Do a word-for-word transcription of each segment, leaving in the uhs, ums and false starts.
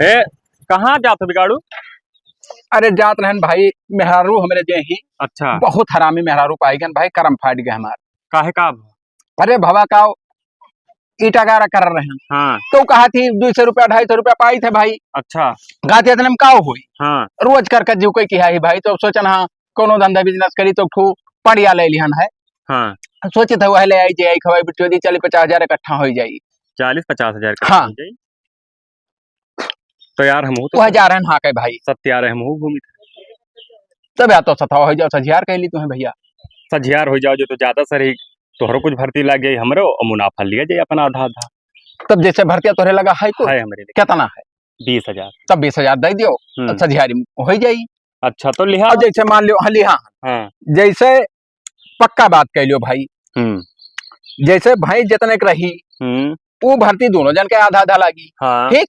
ए, कहाँ जात हो बिगाड़ू? अरे जात रहन भाई, मेहरारू हमरे जे ही। अच्छा। बहुत हरामी मेहरारू पाई गन भाई, करम फाट गए हमार। काहे का? अरे भवा का ईटा गारा कर रहे हैं। हाँ। तो कहा थी दो सौ रुपया, ढाई सौ रुपया पाई थे भाई। अच्छा। कहा थे इतने में का होई? हाँ। रोज कर कर जीव कोई किहा ही भाई, तो सोचन हाँ कोनो धंधा बिजनेस करी तो खूब पड़िया ले लिहन है। हाँ। सोचे थे वह ले आई जे आई खवाई बिचोदी चालीस पचास हजार इकट्ठा हो जाई। चालीस पचास हजार इकट्ठा हाँ। हो जाई। तो यार, हमहू तो वह जा रहे हैं, हाँ, कहे भाई। सत्या रहे, हमहू घूमी। तब या तो सतावा हो जाओ, सझियार कह ली तुम्हें भैया। सझियार हो जाओ जो तो ज्यादा सर ही, तोहरो कुछ भर्ती लाग जाई, हमरो और मुनाफा लिया जाए अपना आधा आधा। तब जैसे भर्तिया तोहरे लगा है कुछ? है हमरे लिए। कितना है? बीस हजार। तब बीस हजार दे दियो, हम्म। सझियारी हो जाई। अच्छा, तो लिहा। अब जैसे मान लियो, हाँ, लिहा। हाँ। जैसे पक्का बात कह लियो भाई। हम्म। जैसे भैंस जितने के रही, हम्म। वो भर्ती दोनों जन के आधा आधा लागी। हाँ। ठीक?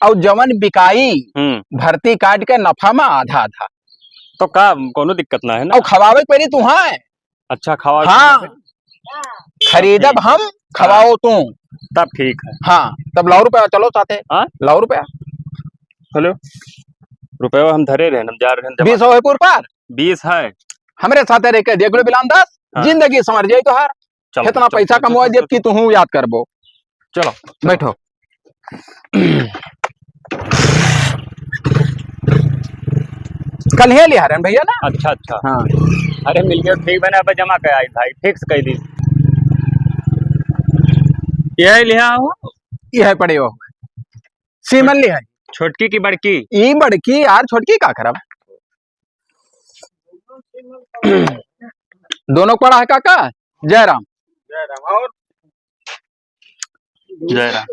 और जवन बिकाई, हम्म। भर्ती काट के नफा में आधा आधा। तो का कोनो दिक्कत ना है ना? और खवावे के पड़ी तू, हाँ। अच्छा, खवावे के हाँ। पड़ी। खरीदब ठीक है। हम, हाँ। खवाओ तू। तब ठीक है। हाँ, तब लाओ रुपया, चलो साथे। हाँ? लाओ रुपया। हेलो, रुपया हम धरे रहे, हम जा रहे हैं जमा। बीस हो है कुरपार? बीस है। हमरे साथे रह के देख लो बिलान दास, हाँ। जिंदगी संवर जाई तोहार। चलो, कितना चलो, पैसा चलो, कमवा चलो, देब चलो। कि तुहूँ याद करबो। चलो, चलो। बैठो। कल ही लिहा रहन भैया ना। अच्छा, अच्छा। हाँ। अरे मिल गया, ठीक बना, अब जमा कर आई भाई, फिक्स कर दी। यह लिहा हो? यह पड़े हो। सीमन लिहा है। छोटकी की बड़की? ई बड़की यार, छोटकी का करब? दोनों पड़ा है काका? जय राम। जय राम। और? जय राम।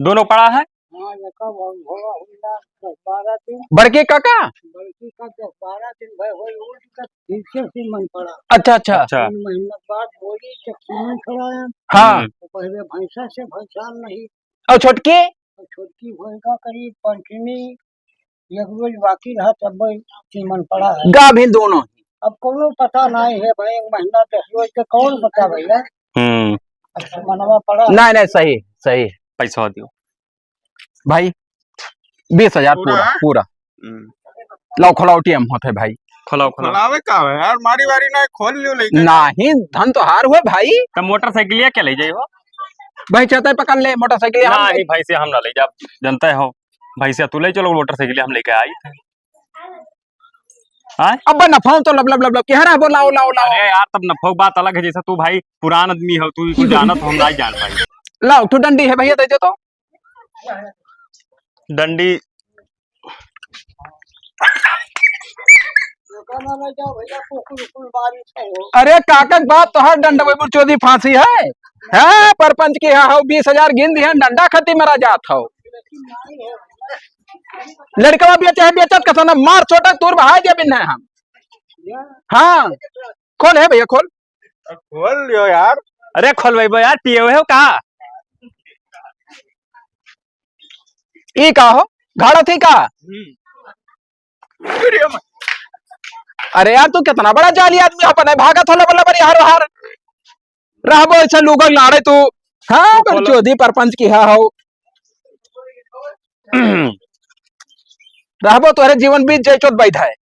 दोनों पड़ा है? हाँ, एका भा-, भोला हुल्ला दस बारह दिन। बड़की काका? बड़की का दस बारह दिन भय होई, उठ के फिर से सीमन पड़ा। अच्छा, अच्छा। अच्छा। तीन महीना बाद बोली तो सीमन पड़ा है। हाँ। हम्म। तो पहले भैंसा से भैंसा नहीं। और छोटकी? और छोटकी भैंसा करीब पंचमी एक रोज बाकी रहा, तब सीमन पड़ा है। गाभिन दोनों? अब कोनो पता नहीं है भाई, एक महीना दस रोज के कौन पता भैया। हम्म। अब सीमनवा पड़ा है। नहीं, नहीं, सही, सही। पैसा दियो। भाई, बीस हजार पूरा, पूरा? पूरा। हम्म। लाओ, खोलाओ, टीएम होत है भाई। खोलाओ, खोलाओ। खोलावे का है यार, मारी वारी ना, खोल लियो लेके। नहीं, धन तो हार हुए भाई। तब मोटरसाइकिलिया क्या ले जाई हो? भाई, चाहता है पकड़ ले मोटरसाइकिलिया, हम नहीं, ले भाई से हम ना ले जाब, जनता है हो। भाई से तू ले चलो, मोटरसाइकिलिया हम लेके आई थे। हाँ? अब नफा तो लब, लब, लब, लब, कह रहा है, बोलाओ, लाओ, लाओ। अरे यार, तब नफा की बात अलग है, जैसे तू भाई पुरान आदमी हो, तू कुछ जानत हो, हम नहीं जान पाई। लाओ, तू डंडी है भैया, दे दे तो। डंडी। अरे काका के बात तो हर डंडवे पर चोदी फांसी है। हाँ, परपंच की है, हो बीस हजार गिन दिहन, डंडा खती मरा जात हो। लड़कवा बेचे है, बेचत कसम ना, मार चोटा तूर बहाय दे बिन्ने हम। हाँ, खोल है भैया, खोल। खोल लियो यार। अरे खोल भाई, यार पिए हुए हो का? ई का हो? घाड़ा थी का? हम्म। अरे यार, तू कितना बड़ा जाली आदमी, अपन है भागत हो लबर लबर यार बाहर। रहबो ऐसा लूगल लाड़े तू। हाँ, तू पर खोलो। चोदी परपंच की हा हो। रहबो तोहरे जीवन बीत जाए चोद बैठा है।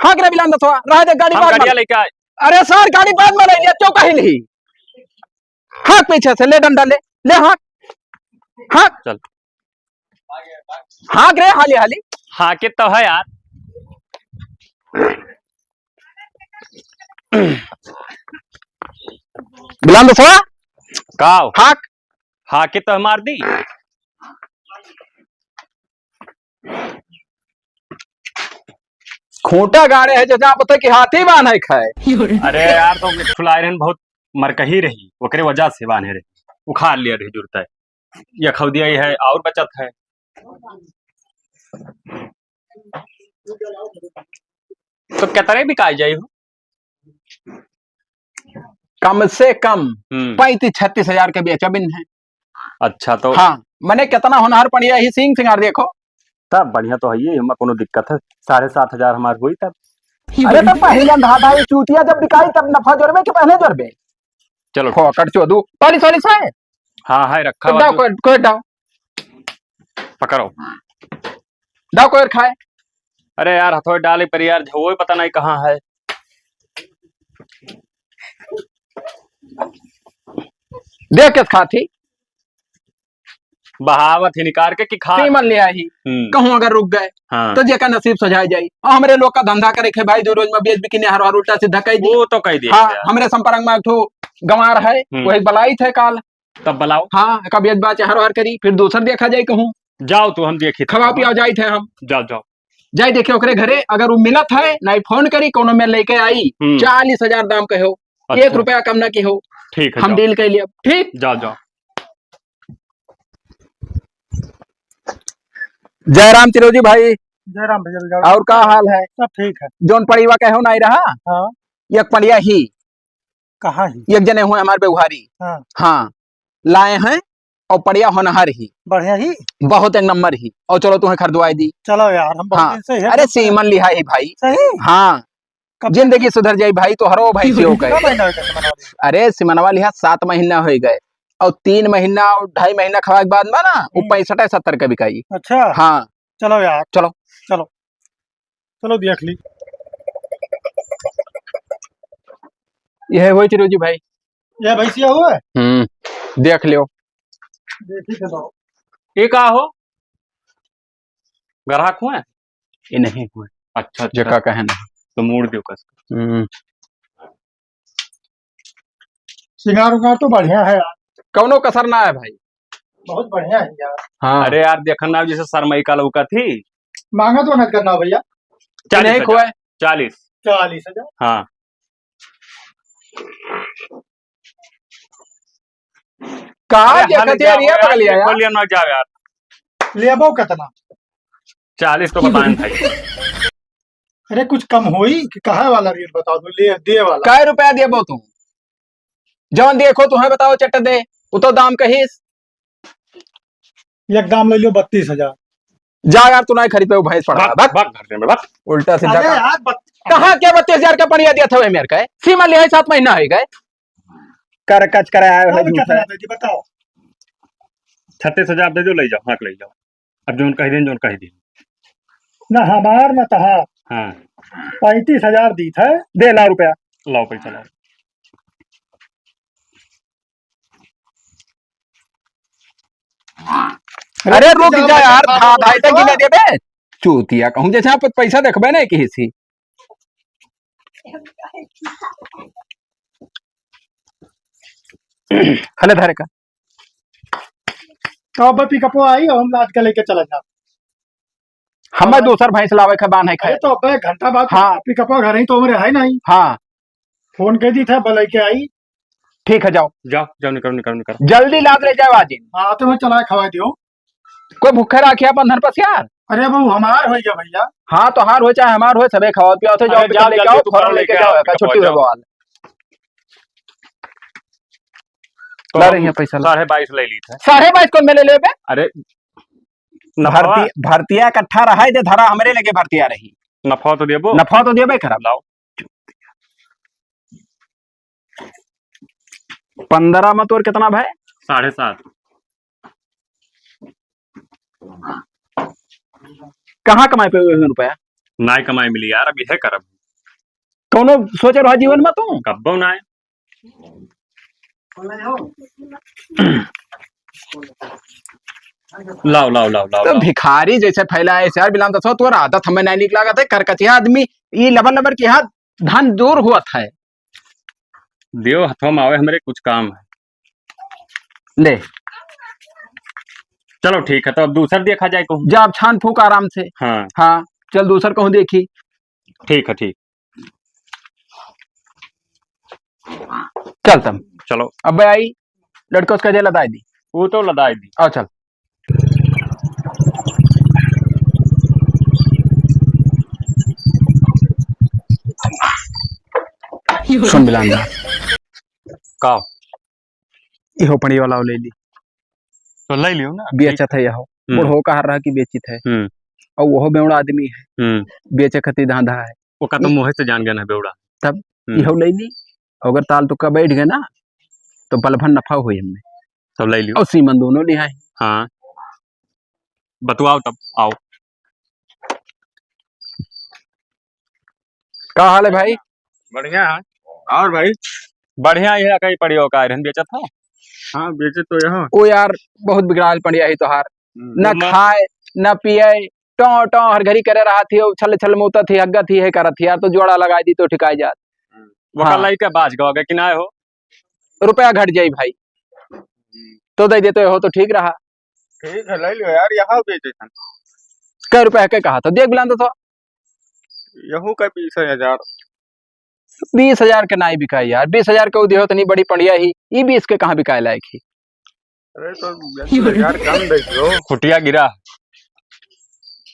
हाँ, करे बिलान दसवा, रह दे गाड़ी हम बाद गाड़िया में। लेके आए। अरे सर, गाड़ी बाद में ले लिया, चौका ही नहीं। हाँक पीछे से, ले डंडा ले, ले हाँक, हाँक। चल। हाँक रे, हाली, हाली। हाँके तो है यार। बिलान दसवा। का हो? हाँक। हाँके तो मार दी। खूंटा गाड़े है, जैसे आप बताए कि हाथी बांध है खाए। अरे यार, तो फुलाए रहन बहुत मरकही रही, ओकरे वजह से बांधे रही, उखाड़ लिया रही जुरता है। ये खौदिया ही है और बचत है। तो कितने बिकाई जाई हो? कम से कम हम्म। पैंतीस छत्तीस हजार के बेचा बिन है। अच्छा, तो हाँ, मने कितना होनहार पड़िया ही, सींग सिंगार देखो। तब बढ़िया तो है ये, हमें कोनो दिक्कत है, साढ़े सात हजार हमार हुई तब। अरे, तब पहले अंधा था, ये चूतिया जब बिकाई तब नफा जोड़बे कि पहले जोड़बे? चलो। फोकट चोदू, पालिस वालिस है? हाँ, है, रखा कोई हुआ डाओ, तो। कोई, कोई डाओ। पकड़ो। दाव कोयर खाए। अरे यार, हथौड़ी डाली पर यार, झवो पता नहीं कहाँ है। देख के खात ही। बहावत ही निकाल के कि खा। सीमन लिहा ही। हम्म। कहूँ अगर रुक गए, हाँ। तो जेका नसीब सजाए जाई। और हमरे लोग का धंधा करे के भाई, दो रोज में बेच बिकिन हर हर उल्टा सीधा कह दी। वो तो कह दिया हाँ, यार। हमरे संपर्क में एक ठो गंवार है, हम्म। वही बलाई थे काल। तब बलाओ। हाँ, एका बेच बाच हर हर करी, फिर दूसर देखा जाई कहूँ। जाओ तो हम देखी खवा पिया जाई थे हम। जाओ, जाओ। जाई देखे ओकरे घरे, अगर वो मिलत है, नहीं फोन करी, कोनो में लेके आई, हम्म। चालीस हजार दाम कहो, अच्छा। एक रुपया कम ना की हो। ठीक है, हम जाओ। डील कर लिया, ठीक? जाओ, जाओ। जय राम चिरोजी भाई। जय राम भैया, जय राम। और का हाल है? सब ठीक है। जौन पड़िया कहो नहीं रहा? हाँ। एक पड़िया ही। कहाँ ही? एक जने हुए हमारे व्यवहारी। हाँ। हाँ। लाए हैं और पड़िया होनहार ही। बढ़िया ही? बहुत एक नंबर ही। और चलो तुम्हें खरीदवाई दी। चलो यार, हम बहुत हाँ। दिन से है अरे सीमन लिहा ही भाई। सही? हाँ। कब? जिंदगी सुधर जाई भाई, तोहरो भैंसी हो गए। कितना महीना हो गया सीमनवा लिहा? अरे सीमनवा लिहा सात महीना हो गए और तीन महीना और ढाई महीना खवाए के बाद में ना वो हम्म। पैंसठ है सत्तर का बिकाई। अच्छा। हाँ। चलो यार। चलो। चलो। चलो देख ली। यह हुए चिरोजी भाई। यह भैंसिया हुआ है? हम्म, देख लियो। देखी तो दो। ये का हो? ग्राहक हुए? ये नहीं हुए। अच्छा, अच्छा। जेका कहे ना। तो मोड़ दियो कस। हम्म। सिंगार उंगार तो बढ़िया है यार। कौनो कसर ना है भाई। बहुत बढ़िया है यार। हाँ। अरे यार, देखन ना जैसे शर्माई का लौका थी। मांगा तो ना करना भैया। चालीस हजार। नहीं हुए। चालीस। चालीस हजार? हाँ। का अरे, देखत हल यार, जाओ ये यार, बगलिया ये यार। खोलिया ना जाओ यार। लेबो कितना? चालीस तो बताएं भाई। अरे, कुछ कम होई कि कहे वाला रेट बता दो, ले, दे वाला। कै रुपया देबो तू? जौन देखो, तुम्हें बताओ, चट दे, वो तो दाम कहिस। एक दाम ले लियो बत्तीस हजार। जा यार, तू नहीं खरीद पे, वो भैंस पड़ा भाग, भाग। भाग घर से, भाग। उल्टा सीधा अरे काम। यार, बत- कहाँ क्या बत्तीस हजार का पड़िया दिया था वह मेरे का? सीमन लिहा ही सात महीना हो गए। कर कच कर आए हो और झूठा। कितना दे दी बताओ? छत्तीस हजार दे दो, ले जाओ, हाँ, ले जाओ। अब जोन कह दें, जोन कह दें। ना हमार ना तहार। हाँ। पैंतीस हजार दी थे। दे, लाओ रुपया। लाओ पैसा, लाओ। अरे, अरे, रुक जा यार, धा-, धाई तक गिने देबे। चूतिया कहूँ, जैसे आप पैसा देखबे नहीं किसी। हले धारे का। तो अब पिकअपो आई, हम लाद के लेके चला जाब। हमें हाँ। दूसर भैंस लावे के बान है अरे खाए। तो अब एक घंटा बाद हाँ। पिकअपो घर ही तो हमरे है नहीं। हाँ। फोन कह दी था, अब लेके आई। ठीक है, जाओ। जाओ, जाओ, निकलो, निकलो, निकलो। जल्दी लाद ले जाओ आज। हाँ, तो मैं चला खवा दियो। कोई भूखे राखिया बंधन पसियार? अरे, वो हमार होई गया भैया। हाँ, तोहार होई चाहे हमार होई, सबे खावा पिया होते, जाओ, अरे, पिकअप जाओ, लेके जल्दी आओ, तू फौरन करो, लेके लेके आओ, आओ, का पिकअप छुट्टी हो जाओ। बवाल। तो ला हम रही है पैसा, ला। साढ़े बाईस ले ली थे। साढ़े बाईस कौन में ले लेबे? अरे, नफा। भारतीय, भारतीय इकट्ठा रहा है, जे धरा हमरे लगे भारतीय रही। नफा तो देबो। नफा तो देबे करब। लाओ। पन्द्रह में तोर कितना भाई? साढ़े सात। कहाँ कमाए पे हुए रुपया? नाय कमाए मिली यार, अब यह करब। कौनो सोचे रहा जीवन में तू? कब्बो नाय। लाओ, लाओ, लाओ, लाओ, तो लाओ। भिखारी जैसे फैला है, यार, बिलाम तो तोर आदत हमें नहीं निक लागत है, करकचिया आदमी, ई लबर लबर की हाथ धन दूर हुआ था। दियो, हथवा में आवे, हमरे कुछ काम है। ले। चलो, ठीक है, तो अब दूसर देखा जाए कहूँ। जा, अब छान फूक आराम से। हाँ। हाँ, चल, दूसर कहूँ देखी। ठीक है, ठीक। चल तब। चलो। अब आई, लड़का उसका जे लदाई दी। वो तो लदाई दी। आओ, चल। सुन बिलान दा। का? इहो पड़ी वाला ले ली। तो ले लियो ना। बेचत है यहो। हम्म। बुढ़ो कहा रहा कि बेचित है। हम्म। और वो बेवड़ा आदमी है। हम्म। बेचे खातिर धांधा है। ओका तो मुँहे से जान गया ना बेवड़ा। तब हम्म। इहो ले ली। अगर ताल तुक्का बैठ गए ना, तो बलभन नफा होई हमने। तो ले लियो। और सीमन दोनों लिहा है। हाँ। बतुआओ तब, आओ। का हाल है भाई? बढ़िया है। और भाई? बढ़िया ही है, कहीं पड़ियो का रहन बेचत हो? हाँ, बेचे तो यहाँ। ओ यार, बहुत बिगड़ाल पड़िया ही तोहार। हम्म। न तो मैं खाए, न पिए, टों टों हर घड़ी करे रहत ही, छल छल मुतत ही, हगत ही, है करत ही यार, तो जोड़ा लगाई दी तो ठिकाई जात। हम्म। ओकर हाँ। लइका बाज गवा कि ना हो? रुपया घट जाई भाई। हम्म। तो दे देते हो तो ठीक रहा। ठीक है, ले लियो यार, यहाँ बेचे थन। कै रुपया के कहा था? देख बिलान तो। यहू का बीस हजार। बीस हजार के नाई बिकाई यार, बीस हजार के उ दिहो तनी बड़ी पंडिया ही, ई बीस के कहाँ बिकाए लायक ही? अरे तो बीस हजार कम दे दो। खुटिया गिरा।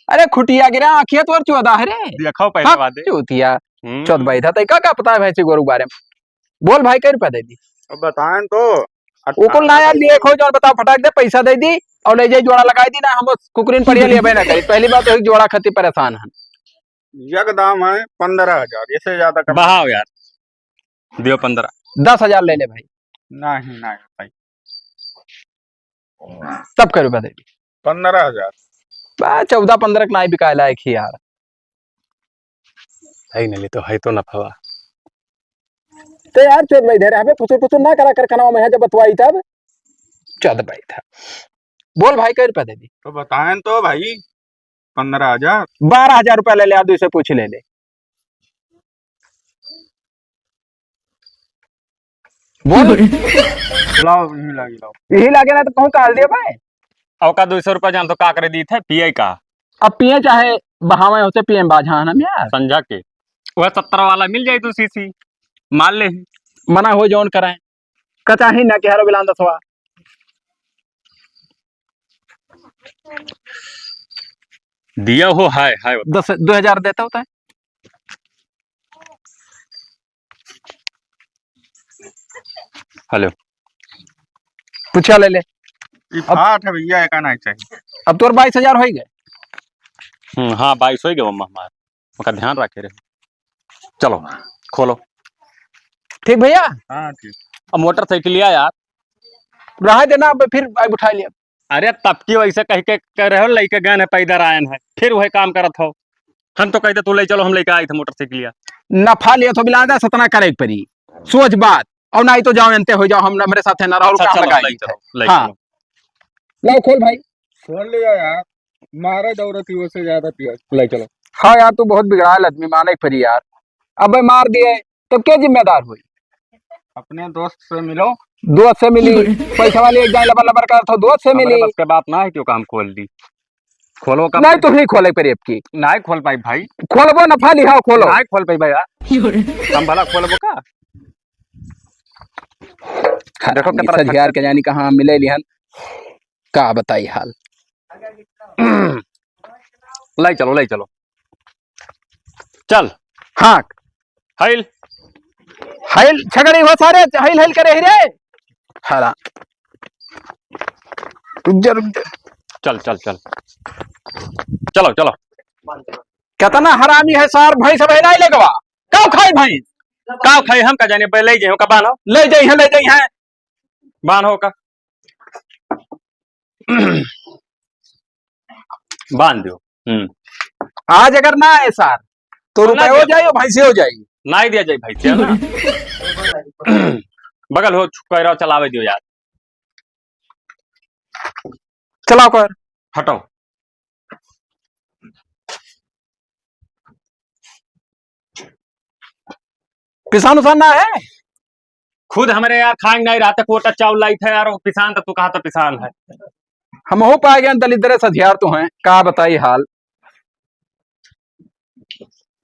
अरे खुटिया गिरा, आँखिया तोर चौदह है रे। देखो पहले हाँ, बात है। चूतिया। हम्म। चौदह भाई था, तै का, का पता है भैंसी गोरू के बारे में? बोल भाई, कै रुपया दे दी? अब बताएं तो। ओकुल ना यार, लिए खो जौन बताओ, फटाक दे, पैसा दे दी और ले जाई, जोड़ा लगाई दी ना, हम कुकुरिन पड़िया लेबे ना करी। पहली बात तो एक जोड़ा खातिर परेशान हन। यक दाम है पन्द्रह हजार, इससे ज्यादा कम। बहाओ यार, दियो पन्द्रह। दस हजार ले ले भाई। नहीं, नहीं भाई। तब कै रुपया दे दी? पन्द्रह हजार। बा, चौदह पन्द्रह के नाई बिकाए लायक ही यार। है नहीं तो, है तो नफवा। तो यार चोद भाई धरे हमें फुसुर फुसुर ना करा कर कनवा में है जब बतवाई तब। चोद भाई था। बोल भाई, कै रुपया दे दी? तो बताएं तो भाई, पन्द्रह हजार। बारह हजार रुपया ले ले, आप दूसरे पूछ ले ले। बोल। लाओ, यही लागी, लाओ। यही लागे ना तो कहूँ काल दिया भाई। अब का दो सौ रुपया जान तो का करे दी थे, पिए का? अब पिए चाहे बहावे होते पिए में बाझा है ना यार। संझा के। वह सत्तर वाला मिल जाए दो शीशी, मार ले। मना हो जौन कराए। कचाही ना के हरो बिलान दसवा। दिया हो, हाय, हाय। दस, दो हजार देता होता है। हेलो। पूछा ले ले। ई अब फाट है भैया, एका नहीं चाहिए। अब तोर बाईस हजार होई गए। हम्म, हाँ, बाईस होई गए, मम्मा हमार। ओका ध्यान रखे रहे। चलो, खोलो। ठीक भैया? हाँ, ठीक। अब मोटरसाइकिल लिया यार। रहा देना, अब फिर अब उठा लिया। अरे, तब की वैसे कह के कह रहे हो, लइके गए हैं, पैदल आए हैं, फिर वही काम करत हो। हम तो कहते, "तू ले चलो, हम लेके आई थे मोटरसाइकिलिया।" नफा लिया तो बिलादा सतना करे परी, सोच बात, और नहीं तो जाओ, अंते हो जाओ, हम, हमरे साथ है ना, और अच्छा, काम चलो, लगाई ले थे। चलो, ले हाँ। चलो। लो, खोल भाई। खोल लिया यार, मारे दौड़त ही, उससे ज्यादा पिया। ले चलो। हाँ यार, तू बहुत बिगड़ाल आदमी, माने परी यार। अबे मार दिए, तब के जिम्मेदार होई? अपने दोस्त से मिलो। दोस्त से मिली, पैसा वाली एक जाए लबर लबर करत हो, दोस्त से हमारे मिली। बस के बात ना है, क्यों काम खोल दी? खोलो का नहीं, तू ही खोले परी अब की। नहीं खोल पाई भाई। खोलबो नफा लिहाओ, खोलो। नहीं खोल पाई भैया। हम भला खोलबो का? हाँ, देखो कितना सझियार के जानी कहाँ मिले लिहन, का बताई हाल। ले चलो, ले चलो। चल। हाँ। हइल। हइल, छगड़ी हो सारे, हइल, हइल करे ही रे। हला। रुक जा, रुक जा। चल, चल, चल। चलो, चलो। कितना हरामी है सार, भैंस अब नहीं लेगवा। काउ खाई भैंस? काउ खाई, हम का जाने, ले जाइए, का बान्हो। ले जाइए, ले जाइए। बान्हो का। बांध दो। हम्म। आज अगर ना आए सार, तो हम ना रुपया हो दिया। जाए, भैंसी हो जाए। ना ही दिया जाए भैंसी, है ना? बगल हो, छुपैरा चलावे दियो यार। चलाओ कर। हटो। पिसान उसान ना है? खुद हमरे यार खाएंगे नहीं रहते, कोटा चाउर लाई थे यार, वो पिसान तो तू कहा तो पिसान है। हमहू पाए गए दलिद्र सझियार तो हैं, का बताई हाल।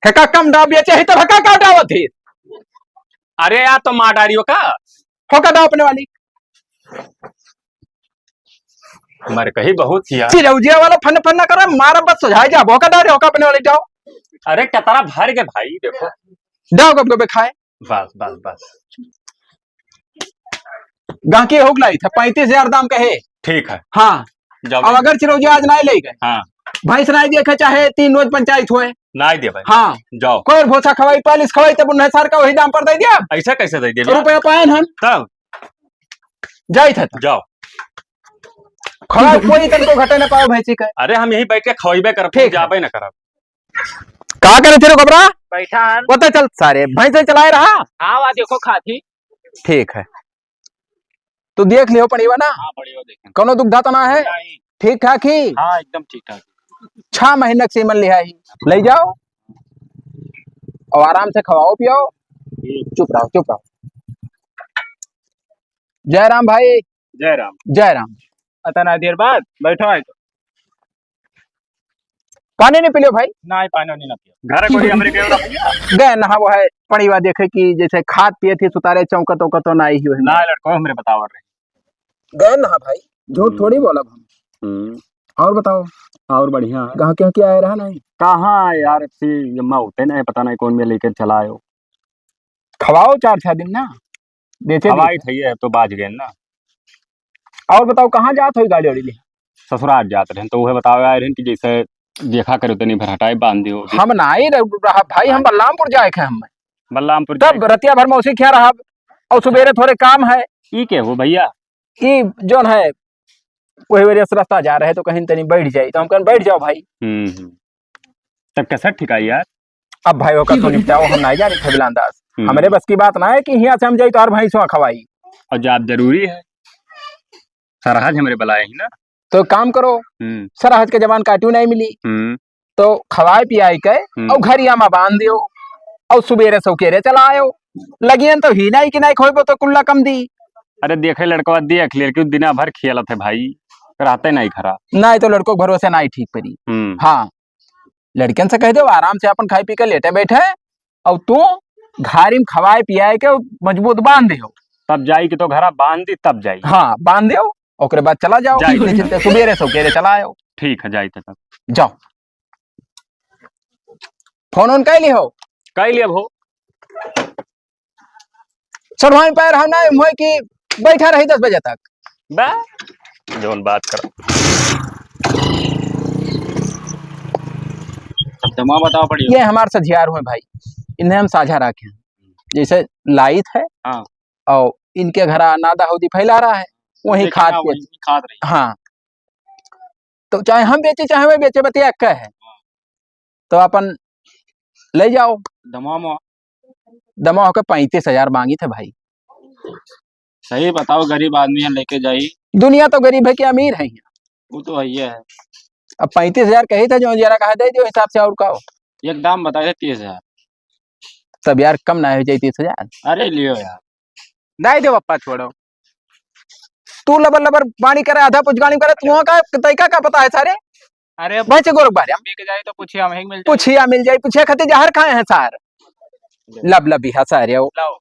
हेका कम दाम बेचे ही तो हेका का दावत ही। अरे यार, तो मार डारियो का? होका दाव अपने वाली। मर कही बहुत किया। चिरौजिया वाला फन फन ना करो, मारा बस सुझाई जा, होका दाव रे, होका अपने वाली जाओ। अरे, कतरा भर के भाई, देखो। दाव गप गपे खाए। बस, बस, बस। गांकी होक लाई था, पैंतीस हजार दाम कहे। ठीक है। हाँ। जाओ अब भाई। अगर चिरौजिया आज नहीं ले गए, हाँ। भैंस नहीं देखे, चाहे तीन रोज पंचायत होए। नहीं दे भाई। हाँ। जाओ। कोई भूसा खवाई, पालिश खवाई, तब उन्हें सार का वही दाम पर दे दिया। ऐसा कैसे दे दिया? रुपया पायन हम। तब? जाई था। जाओ। खवाओ, कोई तनको घटे न पाओ भैंसी के। अरे, हम यहीं बैठ के खवाइबे करब, ठीक है। जाबे न करब। का करे थे रे गोबरा? बैठा हन। ओते चल सारे, भैंस चलाए रहा। हाँ, वा देखो खात ही। ठीक है, तो देख लियो पड़ीवा ना। हाँ, पड़ीवा देखें। कौनो दुविधा तो ना है? नहीं। ठीक ठाक ही? हाँ, एकदम ठीक ठाक। छह महीना के सीमन लिहा ही, ले जाओ और आराम से खवाओ पियाओ। ठीक। चुप रहो, चुप रहो। जय राम भाई। जय राम। जय राम। अतना देर बाद बैठो है तो। पानी नहीं पी लियो भाई? नहीं, पानी नहीं ना पियो। घर कोई हमरे के ना। गए नहा वो है पड़ीवा देखे कि जैसे खात पिए थे सुतारे चौकत औकत तो ना ही हुए। ना लड़को हमरे बतावर रहे। गए नहा भाई, झूठ हम्म। थोड़ी बोलब हम। हम्म। और बताओ? और बढ़िया है। कहाँ, क्यों, क्या आया रहा नहीं? कहाँ यार, सी जम्मा होते नहीं, पता नहीं कौन में लेकर चला आयो। खवाओ चार छह दिन ना, बेचे हवाई दिए। थई है तो बाज गए ना। और बताओ, कहाँ जात हो गाड़ी वाड़ी ले? ससुराल जात रहन, तो वह बताओ आए रहन कि जैसे देखा करो तनी भर हटाए बांध दियो। हम ना ही रह, रहा भाई, हम हाँ। बलरामपुर जाए थे हम। बलरामपुर तब जाए। रतिया भर मौसी क्या रहा और सुबेरे थोड़े काम है। ई के हो भैया? ई जोन है, वही वजह से रास्ता जा रहे तो कहीं तनी बैठ जाई, तो हम कहन बैठ जाओ भाई। हम्म, हम्म। तब कैसा ठिकाई यार? अब भाई ओकर तो निपटाओ, हम नहीं जानी थे बिलान दास। हम्म। हमरे बस की बात ना है कि यहाँ से हम जाई तो हर भैंसवा खवाई। और जाब जरूरी है, सरहज हमरे बलाए ही ना। तो काम करो, हम्म। सरहज के जवान काटियो नहीं मिली, हम्म। तो खवाए पियाए के हम्म। और घरिया में बांध दियो और सुबेरे सौकेरे चला आयो। लगियन तो ही नहीं कि नहीं खोइबो तो कुल्ला कम दी। अरे देखे लड़कवा देख ले, क्यों दिना भर खेलत है भाई, रहते नहीं घरा। नहीं तो लड़को के भरोसे नहीं ठीक परी। हम्म। हाँ, लड़कन से कह दो आराम से अपन खाए पी के लेटे बैठे, और तू घारी में खवाए पियाए के मजबूत बांध दे हो। तब जाई कि तो घरा बांध दी तब जाई। हाँ, बांध दो, ओकरे बाद चला जाओ, जाई। निश्चिंत सुबेरे सौकेरे चला आओ। ठीक है, जाई तब। जाओ, फोन ओन कह ली हो? कह लिया हो। सड़वाइन पैर हम ना हुए कि बैठा रही दस बजे तक। बा, जौन बात कर। अब दमा बताओ पड़ी। ये हमारे सझियार हुए भाई, इन्हें हम साझा रखे हैं। जैसे लाइत है हाँ। और इनके घर नादा हौदी फैला रहा है, वहीं देखना, खाद पे। वहीं खाद रही। हाँ, तो चाहे हम बेचे चाहे वह बेचे, बतिया एक है। तो अपन ले जाओ। दमा में। दमा होके पैंतीस हजार मांगी थे भाई। सही बताओ, गरीब आदमी है, लेके जाई। दुनिया तो गरीब है कि अमीर है? वो तो है ही है। अब पैंतीस हजार कही थे, जो जरा कहा दे, जो हिसाब से और का हो। एक दाम बताए थे तीस हजार। तब यार कम ना हो जाए तीस हजार? अरे लियो यार। नहीं दे पप्पा, छोड़ो। तू लबर लबर पानी करे, आधा पुचगानी करे, तू का, तैका का पता है सारे? अरे भाई से गोरख बारे हम। बिक जाए तो पूछिया में मिल जाए। पूछिया मिल जाए, पूछिया खातिर जहर खाए हैं सार। ले। लब लबिहा सारे हो। लाओ।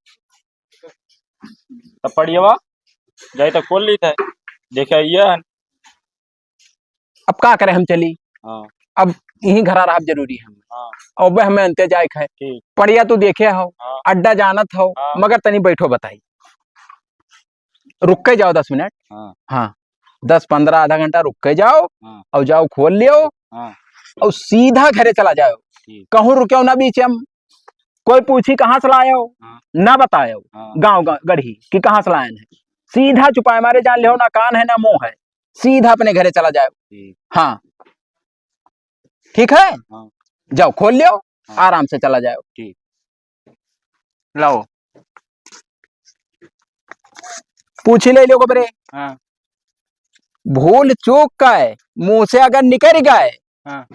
तब पड़ियवा, जाए तो खोल ली था। देखा ये है। अब का करे हम चली? हाँ। अब यहीं घरा रहब जरूरी है। हाँ। अब हमें अंते जाए के है। ठीक। पड़िया तू देखे हो, हाँ। अड्डा जानत हो, हाँ। मगर तनी बैठो बताई। रुक के जाओ दस मिनट। हाँ। हाँ, दस पन्द्रह आधा घंटा रुक के जाओ हाँ। और जाओ खोल लियो हाँ। और सीधा घरे चला जाओ। ठीक। कहूँ रुक्यो ना बीच में, कोई पूछी कहाँ से लायो, हाँ। ना बतायो, हाँ। गाँव ग-, गढ़ी कि कहाँ से लायन है, सीधा चुपाए मारे जान लियो ना कान है ना मुँह है, सीधा अपने घरे चला जाओ। ठीक। हाँ, ठीक है, हाँ। जाओ खोल लियो, हाँ। आराम से चला जाओ। ठीक। लाओ। पूछ ही ले लियो गोबरे। हाँ। भूल चूक का है, मुँह से अगर निकल गए। हाँ।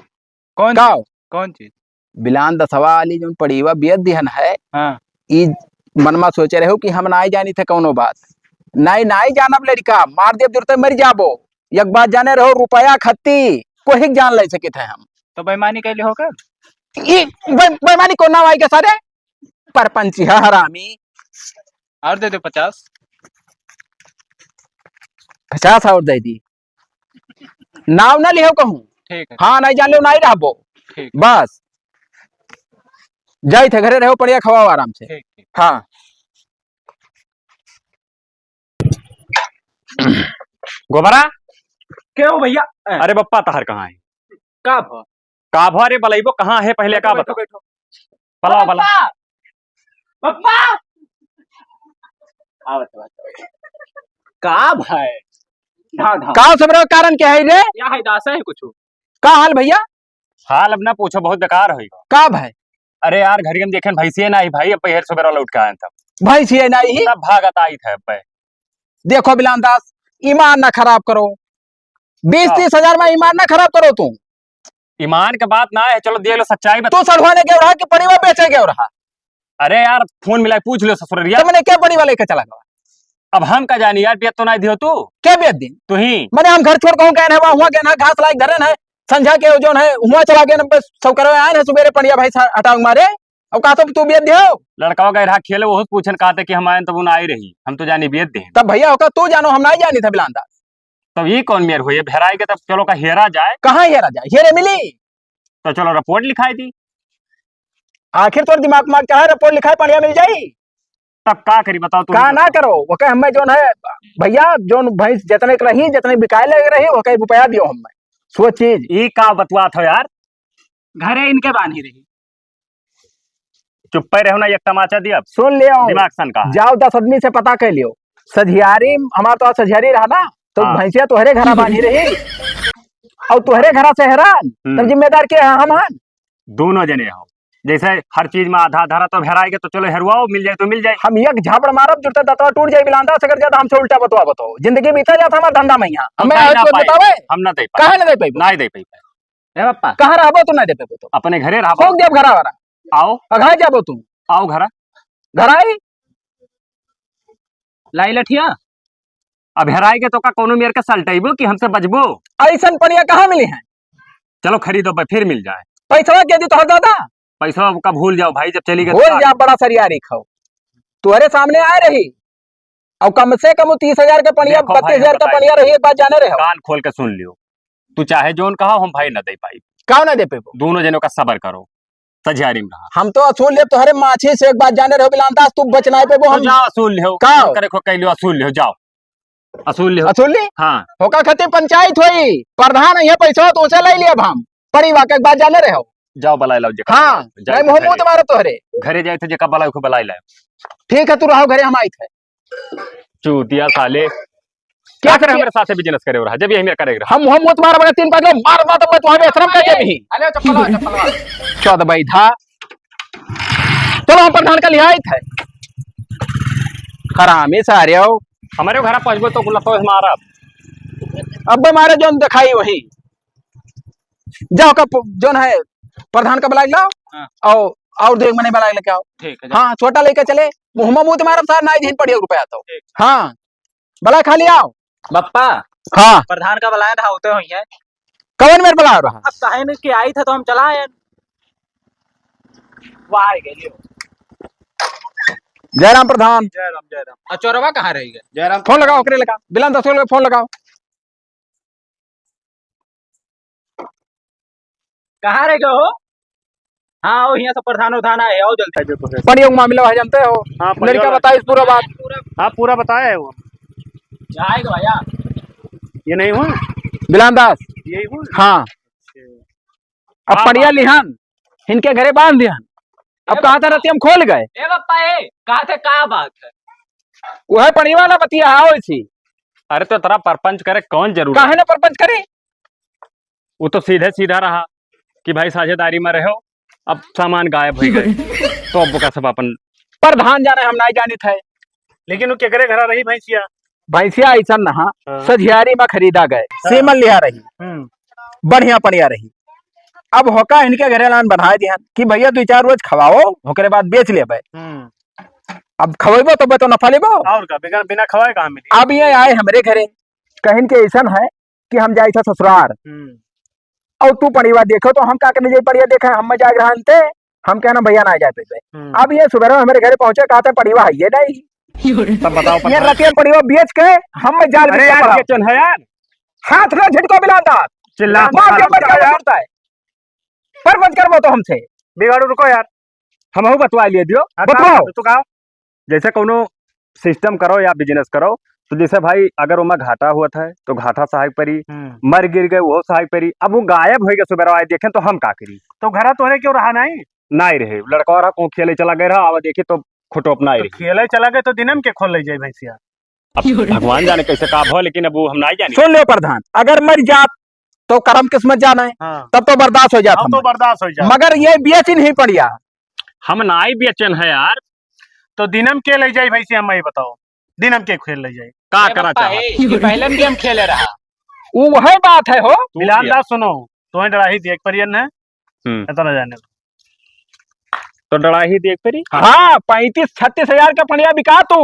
कौन का चीज? हो? कौन चीज? बिलान दसवा वाली जोन पड़ीवा बियत दिहन है। हाँ। ई मनमा सोचे रहो कि हम नाई जानी थे कौनो बात। नाई, नाई जानब लड़का, मार देब जरूरत है मर जाबो। एक बात जाने रहो, रुपया खत्ती कोहिक जान ले सकित है हम। तो बेईमानी कैले हो का? ई बे-, बेईमानी को नाम आई के सारे? परपंची है हरामी। और दे दो पचास। पचास और दे दी। नाव ना लिहो कहूँ। ठीक है। हाँ, नहीं जान लो, नहीं रहबो। ठीक। बस। जाई थे घरे रहो, पड़िया खवाओ आराम से। ठीक, ठीक। हाँ। गोबरा? के हो भैया? अरे बप्पा तहर कहाँ है? का भ? का भ रे बलैबो, कहाँ है पहले का बैठो, बता? बैठो। बला, बला। बप्पा! बप्पा! आवत, आवत, आवत। का भाई? धा, धा। का सबेरे कारण क्या है रे? क्या है दासा है कुछ? का हाल भैया? हाल अब ना पूछो, बहुत बेकार होई। का भाई? अरे यार, घरी हम देखेन भैंसिया ना आई भाई, अब पहर सबेरे लौट के आए तब। भैंसिया ना आई? तब भागत आई थे अब। देखो बिलान दास, ईमान ना खराब करो, बीस का? तीस हजार में ईमान ना खराब करो तू। ईमान के बात ना है, चलो दे लो सच्चाई बता। तू सड़वाने गयो रहा कि पड़ीवा बेचे गयो रहा? अरे यार, फोन मिला के पूछ लो ससुररिया। तो मैंने क्या पड़ीवा लेके चला गया? अब हम का जानी यार, बेच तो ना दियो तू। क्या बेच दी? तू ही। मैंने हम घर छोड़ कहूँ गए ना, वहाँ गए ना, घास लायक धरे ना, संझा के जो है, वहाँ चला गए ना, बस सब करवे आए ना, सुबेरे पड़िया भाई सा-, हटाओ मारे, अब कहा तो तू बेच दियो? लड़का गए रहा खेले, वो पूछन कहते कि हम आए तब वो ना आई रही, हम तो जानी बेच दे। तब भैया होगा तू जानो, हम ना जानी था बिलांदा। तब ये कौन मेर हुई? अब हेराई के तब चलो का हेरा जाए। कहाँ हेरा जाए? हेरे मिली। तो चलो रिपोर्ट लिखाई दी। आखिर तोर दिमाग में क्या है, रिपोर्ट लिखाए पड़िया मिल जाई? तब का करी बताओ तू? का ना करो, ओके हमें जोन है भैया, जोन भैंस जितने के रही, जितने बिकाए लगे रही, ओके रुपया दियो हमें। सोच चीज। ई का बतवात हो यार? घरे इनके बांधी रही। चुप्पे रहो ना, एक तमाचा दिया। सुन लियो। दिमाग सन का है। जाओ दस आदमी से पता कर लियो। सझियारी, हमार तो आज सझियारी रहा ना, तो हाँ। भैंसिया तोहरे घरा बांधी रही। और तोहरे घरा से हैरान, हम्म। तब जिम्मेदार के हैं हम हन? दोनों जने हो। जैसे हर चीज में आधा आधा रहा, तो हेराए के तो चलो हेरवाओ, मिल जाए तो मिल जाए। हम एक झापड़ मारब, जुड़ता दतवा टूट जाए, बिलांदा से अगर ज्यादा हमसे उल्टा बतवा बताओ। जिंदगी बीता जाता हमारा धंधा में यहाँ। हम हमें नहीं आज ना तो पाए, बतावे? हम ना दे पाए। काहे ना दे पाइबो? ना ही दे पाए। ए पप्पा। कहाँ रहबो तू ना दे पाइबो तो? अपने घरे रहबो। ठोक देब घरा वाला। आओ। अघाए जाबो तू? आओ घरा। घर आई? लाई लठिया। अब हेराई के तो का कोनो मेर के सलटैबो कि हमसे बचबो? ऐसन पनिया कहाँ मिली है? चलो खरीदो बे, फिर मिल जाए। पैसवा के दी तोहर दादा? पैसवा का भूल जाओ भाई, जब चली गई तो भूल का जा, करी? बड़ा सरियारी खाओ। तोहरे सामने आए रही, और कम से कम वो तीस हजार के पनिया, देखो भाई, बत्तीस हजार हम का बताए पनिया रही, एक बात जाने रहे हो। कान खोल के सुन लियो, तू चाहे जोन कहा, हम भाई ना दे पाई। काहे ना दे पेबो? दोनों जनों का सबर करो, सझियारी में रहा। हम तो असूल लेब तोहरे माछी से, एक बात जाने रहो बिलांदास, तू बच ना पेबो। तो हम जाओ असूल लिहो, का? करे खो कह लियो, असूल लिहो, जाओ असूल लिहो। असूल ली? हाँ। होका खातिर पंचायत होई, प्रधान है पैसा तो उसे ले लिया हम। परिवार के एक बात जाने रहो। जाओ बलाए लाओ जेका हाँ, बलाए, जाए नहीं, मुँह घरे। मुँह तुम्हारे तोहरे। घरे जाए थे जेका बलाए को बलाए लाए। ठीक है, तू रहो घरे, हम आई थे। चूतिया साले। क्या क्या करे करे? हमरे साथे बिजनेस करे रहा, जब यही मेरे करे रहा। हम, हम वो तुम्हारा बगैर तीन पैसा मार, मार, तो मैं तुम्हारे आश्रम का जब ही। अरे चप्पल आ, चप्पल आ। चौदह भाई था। चलो हम प्रधान का लिहाई थे। हरामी सारे हो। हमारे घर पहुंचबो तो गुल्ला तो मारा। अब मारे जोन दिखाई वही। जाओ का प-, जोन है प्रधान का बुला के लाओ। हाँ। और, और दो एक मने बुला के लेके आओ। ठीक है, जाओ। हाँ, छोटा लेके चले। मुहम्मा मुँह तुम्हारा सार ना दिन पड़ियो रुपया तो। ठीक। हाँ। भला खाली आओ। बप्पा। हाँ। प्रधान का बुलाया था, होते हुई है। कवन मेरे बुला रहा? अब काहे ने कि आई था तो हम चला आए। वाह, आ गए, लियो। जयराम प्रधान। जयराम, जयराम। और चोरवा कहाँ रह गए? जयराम। फोन लगाओ, ओकरे लगा। बिलान दस लोग फोन लगाओ। कहाँ रह गए हो? हाँ, आओ, यहाँ से प्रधान उधान आए, आओ जल्दी। पढ़ियो मामला है, जानते हो? हाँ, पढ़ियो लड़का वाला। बताइस पूरा बात। हाँ, पूरा बताया है वो। क्या है भैया? ये नहीं हुआ? बिलान दास। यही हुआ? हाँ। अच्छा। अब हाँ, पढ़िया हाँ। लिहन, इनके घरे बांध दिहन। अब ए कहा था बप्पा। रतिया में खोल गए। ए बप्पा, ए, कहा थे, का बात है? वह पढ़िया वाला बतिया है वैसी। अरे तो तेरा परपंच करे कौन जरूरी काहे है? ना परपंच करे? वो तो सीधे सीधा रहा कि भाई साझेदारी में रहो, अब सामान गायब हो गए। तो अब का सब अपन प्रधान जाने, हम नहीं जानित है। लेकिन वो केकरे घरा रही भैंसिया? भैंसिया ऐसा ना, हाँ। सझियारी में खरीदा गए, हाँ। सीमन लिहा रही, हम्म। बढ़िया पड़िया रही। अब होका इनके घरे लान बनाए दिहन कि भैया दो चार रोज खवाओ, ओकरे बाद बेच लेबे। हम्म। अब खवेबो तब तो नफा लेबो। और का, बिना, बिना खवाए कहाँ मिली? अब ये आए हमरे घरे, कहिन के ऐसन है कि हम जाई था ससुरार। हम्म। और तू पड़िया देखो तो हम का करने जाई पड़िया देखे, हम जाए रहन ते, हम कहना भैया ना जाए पे। हम्म। अब ये सुबह हमरे घरे पहुंचे, कहा था पड़िया है ये नहीं। तब बताओ ये पता। रतिया पड़िया बेच के हम जाल अरे बिछा यार, पड़ा। ये चल है यार। हाथ ना झटको बिलांदा। चिल्ला। मार के मत कर यार। पर मत करबो तो हमसे। बिगाड़ू रुको यार। हमहू बतवा लिए दियो। हाँ, बतवाओ। तो, तो कहा? जैसे कौनो सिस्टम करो या बिजनेस करो, तो जैसे भाई अगर ओमा घाटा हुआ था तो घाटा सहायक परी, हम्म। मर गिर गए वो सहायक परी। अब वो गायब हो गए सुबह आए देखें तो हम का करी? तो घरा तोहरे क्यों रहा नहीं? नहीं रहे, लड़का रहा कहूँ खेले चला गए रहा, आवा देखी तो खुटो अपना ही तो रही। खेले चला गए तो दिनम के खोल ले जाए भैंसिया। अब भगवान जाने कैसे का भव, लेकिन अब वो हम नाहीं जानी। सुन लो प्रधान, अगर मर जात तो करम किस्मत जाना है, हाँ। तब तो बर्दाश्त हो जात हाँ, तो हमार। बर्दाश्त हो जात। मगर ये बेच ही नहीं पड़िया। हम नाहीं बेचन है यार। तो दिनम के ले जाई भैंसी, हम ही बताओ, दिनम के खेल ले जाई। का ए करा बप्पा, चाहत? ए, ये पहले भी हम खेले रहा। वो वही बात है हो। तू मिलान दिया। दास सुनो, तुम्हें डराही देख परियन है, हम्म। इतना जाने। तो डराही देख परी? हाँ, पैंतीस छत्तीस हजार का पड़िया बिका तू।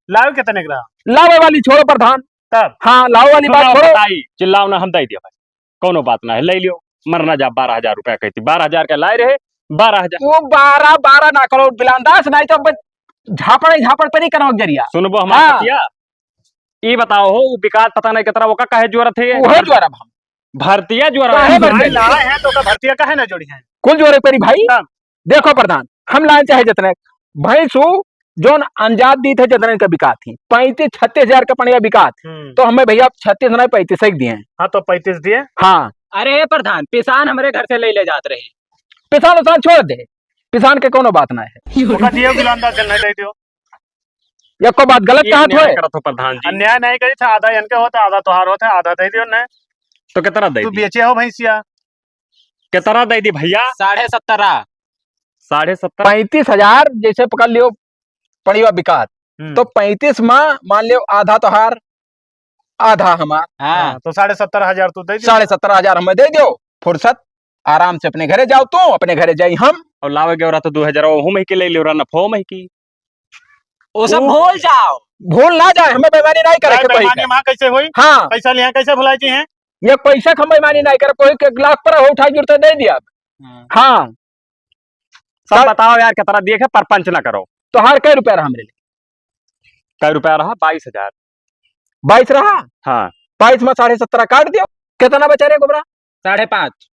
लाओ कितने का? लावे वाली छोड़ो प्रधान। तब? हाँ, लाओ वाली तू बात ना छोड़ो। बताई, चिल्लाओ ना, हम दे दिया भाई, कौनो बात ना है, ले लियो, मरना जा, बारह हजार रुपया कहती, बारह हजार का लाए रहे, बारह हजार। वो बारह, बारह ना करो बिलान दास, नहीं तो अब झापड़, झापड़ पर ही करो जरिया। सुनबो हमार हाँ। बतिया, ई बताओ हो, उ विकास पता नहीं कितना ओका काहे जोरत है? उहे जोरब हम। भरतिया जोरब काहे है। भरतिया? लाए हैं तो का भरतिया काहे ना जोड़ी हैं? कुल जोरे परी भाई। हाँ। देखो प्रधान, हम लाए चाहे जितने, भैंस हो, जौन अंजाद दी थे जितने का बिकात ही, पैंतीस छत्तीस हजार का पड़िया बिकात, हम्म। तो हमें भैया छत्तीस नहीं पैंतीस एक दिए हैं। हाँ, तो पैंतीस दिए। हाँ। अरे प्रधान, पिसान हमरे घर से ले ले जात रहे। पिसान उसान छोड़ दे, पिसान के कोनो बात ना है। ओका दियो बिलान दास, जन नहीं दे दियो। एको बात गलत ये कहा अन्याय थोए। करत हो प्रधान जी। अन्याय नहीं करी था, आधा इनके होता, आधा तोहार होता, आधा दे दियो ने। तो कितना दे तू दी? बेचे हो भैंसिया? कितना दे दी भैया? साढ़े सत्रह। साढ़े सत्रह? पैंतीस हजार जैसे पकड़ लियो पड़िया बिकात, हम्म। तो पैंतीस में मान लियो आधा तोहार, आधा हमार। हाँ। हाँ, तो साढ़े सत्रह हजार तू दे दियो। साढ़े सत्रह हजार हमें दे दियो, फुर्सत, आराम से अपने घरे जाओ तू, अपने घरे जाई हम। और लावे के रहा तो दो हजार वो हम ही के ले लियो रहा, नफो हम ही की। वो सब वो भूल जाओ। भूल ना जाए, हमें बेईमानी नहीं करे भाई, के कोई बेईमानी के। वहाँ कैसे हुई? हाँ। पैसा लिया कैसे भुलाई जी हैं? ये पैसा के हम बेईमानी नहीं करे, कोई के लाख पर हो उठा जुड़ते दे दिया। हाँ। हाँ। सब सर बताओ यार, कितना दिए के परपंच ना करो। तोहार कै रुपया रहा हमरे लिए? कै रुपया रहा? बाईस हजार। बाईस रहा? हाँ। बाईस में साढ़े सत्रह काट दियो। कितना बचा रे गोबरा? साढ़े पाँच।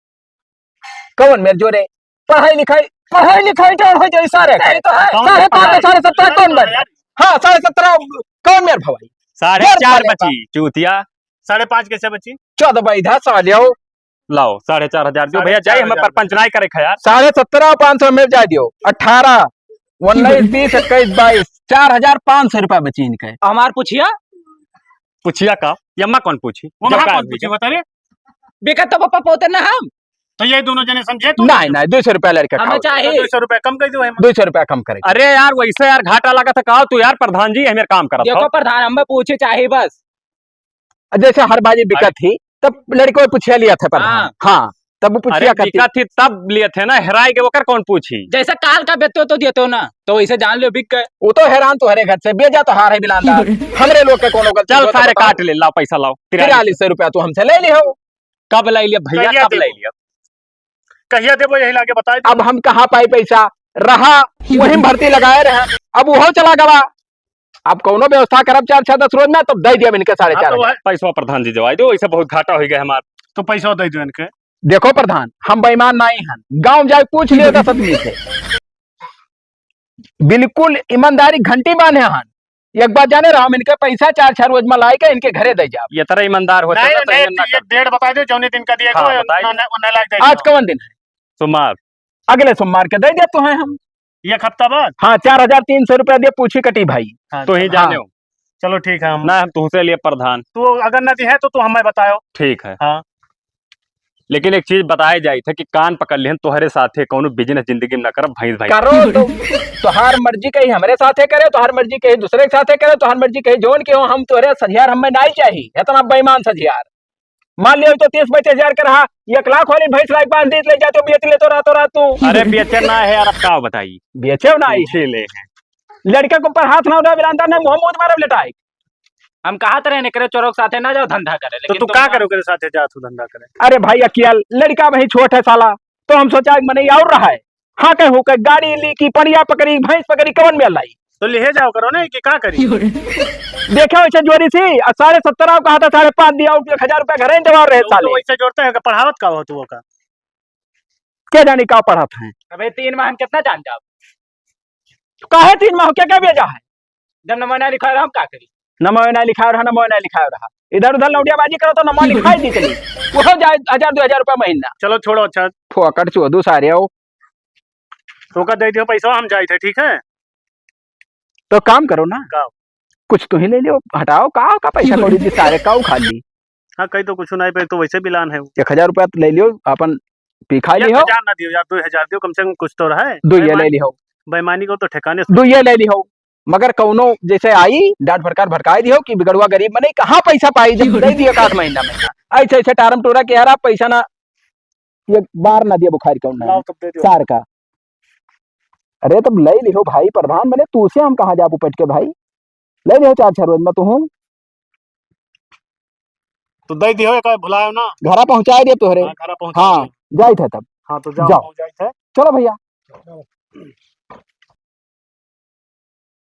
कौन मेर जोरे? पढ़ाई लिखाई, पढ़ाई लिखाई डाउन हो जाई सारे। सही तो है। कौन साढ़े पाँच पढ़ाई? में साढ़े सत्रह कौन बन? हाँ, साढ़े सत्रह कौन मेर भवाई? साढ़े चार बची, चूतिया। साढ़े पाँच कैसे बची? चौदह बैधा साले हो। लाओ, साढ़े चार हजार दियो भैया, जाए, हमें परपंच नाई करे खाया। साढ़े सत्रह और पाँच सौ में जाए दियो। अठारह, उन्नीस, बीस, इक्कीस, बाईस, चार हजार पाँच सौ रुपया बची इनके। हमार पुछिया? पुछिया का? यम्मा कौन पूछी? वो जब हमार का कौन पूछी, बता रे? बेकार तो पापा पोते ना हम। तो ये दोनों जने समझे तू? नहीं, नहीं, दो सौ रुपया लड़का हमें खाओ। चाहिए। तो दो सौ रुपया कम कर दो, हम। दो सौ रुपया कम करे। अरे यार, वैसे यार घाटा लगा था, कहो तू यार, प्रधान जी, हमें काम करत देखो हो। प्रधान, हमें पूछे चाहिए बस। जैसे हर बाजी बिकत अरे। ही, तब लड़को पूछे लिया था प्रधान। हाँ। हाँ, तब वो पूछिया अरे, करती। बिकत ही तब लिए थे ना, हेराई के ओकर कौन पूछी? जैसे काल का बेचते हो तो देते हो ना, तो वैसे जान लो बिक गए। वो तो हैरान तो हरे घर से, बेजा तो हार है बिलान दास। हमरे लोग के कोनो गलती चल हो तो सारे बताओ। काट ले, लाओ पैसा लाओ। तिरालीस। तिरालीस सौ रुपया तू हमसे ले लिहो। कब ले लिया भैया, कहिया कब देबो? ले लिया? कहिया देबो यही लागे बताए दो। अब हम कहाँ पाई पैसा? रहा, वहीं भर्ती लगाए रहे, अब वो चला गवा। अब कौनो व्यवस्था करब चार छह दस रोज में, तब दे दिया इनके साढ़े हाँ, चार तो हजार। वह पैसवा प्रधान जी जवाई दो, ऐसे बहुत घाटा हो गया हमार। तो पैसा दे दो इनके। देखो प्रधान, हम बेईमान नहीं हन, गाँव जाए पूछ लियो दस आदमी से, बिल्कुल ईमानदारी घंटी बांधे हन। एक बात जाने रहा, हम इनके पैसा चार छह रोज में लाए के इनके घरे दे जाब। ये तरह ईमानदार होते नहीं, ना, तो नहीं, ये ना ये करते। डेट बता दो, जौने दिन का दिए हाँ, को, बताइए। उन्हें, उन्हें लायक दे आज दियो। कौन दिन है? सोमवार। अगले सोमवार के दे दे तो हैं हम। एक हफ्ता बाद? हाँ, चार हजार तीन सौ रुपया दिए, पूछी कटी भाई। हाँ, तो ही चलो। जाने हाँ। हो। चलो ठीक है, हम ना, हम तुमसे लिए प्रधान। तू अगर ना दिए तो तू हमें बताओ। ठीक है। हाँ। लेकिन एक चीज बताए जाई थे कि कान पकड़ लिहन, तोहरे साथे कौनो business जिंदगी में ना करब, भैंस, भैंस। करो तो, तोहार मर्जी कही हमरे साथे करे, तोहार मर्जी कही दूसरे के साथे करे, तोहार मर्जी कही जौन के हो, हम तोहरे सझियार हमें नाई चाही, इतना बेईमान सझियार। मान लियो तो तीस पैंतीस हजार के रहा, एक लाख वाली भैंस लाइक बांध दी, ले जाते बेच लेतो रहतो रहा तू। अरे बेचे ना है यार, अब का बताई? बेचे ना है। पूछे ले हैं। लड़का के ऊपर हाथ ना उठा, बिलांदा ना मुंह मुंह मारब लेटाई। हम कहा तो रहने करे चोरों के साथे ना जाओ धंधा करे, तो लेकिन तू तुम का करो करे साथे जा तू धंधा करे? अरे भाई अकियल, लड़का वही छोट है साला, तो हम सोचा कि मने और रहा है। हाँ, कहे हो के गाड़ी ली की पड़िया पकड़ी, भैंस पकड़ी, कवन में लाई? तो लिहे जाओ करो ना, कि का करी? देखे वैसे जोरी थी, और साढ़े सत्रह कहा था, साढ़े पाँच दिया, और एक हजार रुपया घरे ही जमा रहे तो साले। वैसे जोड़ते हैं कि पढ़ावत का हो तू का? क्या जानी का पढ़त हैं? अबे तीन माह हम कितना जान जाओ? काहे तीन माह क्या, क्या बेजा है? जब नमो ना लिखा रहा, हम का करी? नमो ना लिखा रहा, नमो ना लिखा रहा। इधर उधर लौंडियाबाजी करो तो नमो लिखाई दी चली। वो जाए हजार दो हजार रुपया महीना। चलो छोड़ो, अच्छा। फोकट चोदू सारे हो। तो का दे दियो पैसा, हम जाए थे, ठीक है? तो काम करो ना। का? कुछ तुहीं ले लियो, हटाओ, का, का पैसा कौड़ी दी सारे, का उखाड़ ली? हाँ, कही तो कुछ नहीं पे, तो वैसे बिलान है वो। एक हजार रुपया तो ले लियो, अपन पी खा एक लियो। हजार ना दियो यार, दो हजार दियो, कम से कम कुछ तो रहे। दो ये ले बेईमानी, लियो। बेईमानी को तो ठिकाने से दो ये ले लियो। मगर कौनो जैसे आई, डांट फटकार भड़काई दियो कि बिगड़ुआ गरीब मनई कहाँ पैसा पाई, जब दे दियो एक आध महीना में। ऐसे, ऐसे टारम टोरा के यार, आप पैसा ना, एक बार ना दिया बुखार कौन ना लाओ, तब दे दियो। सार का। अरे, तब ले लियो भाई, प्रधान बने, तू से हम कहाँ जाबू पट के भाई? ले लियो चार छह रोज में तू हूँ। तो दे दियो, एक भुलायो ना। घरा पहुँचाए दियो तोहरे। हाँ, घरा पहुँचा हाँ, दियो। जाइत है तब। हाँ, तो जाओ, जाओ। पहुँच जाइत है। चलो भैया।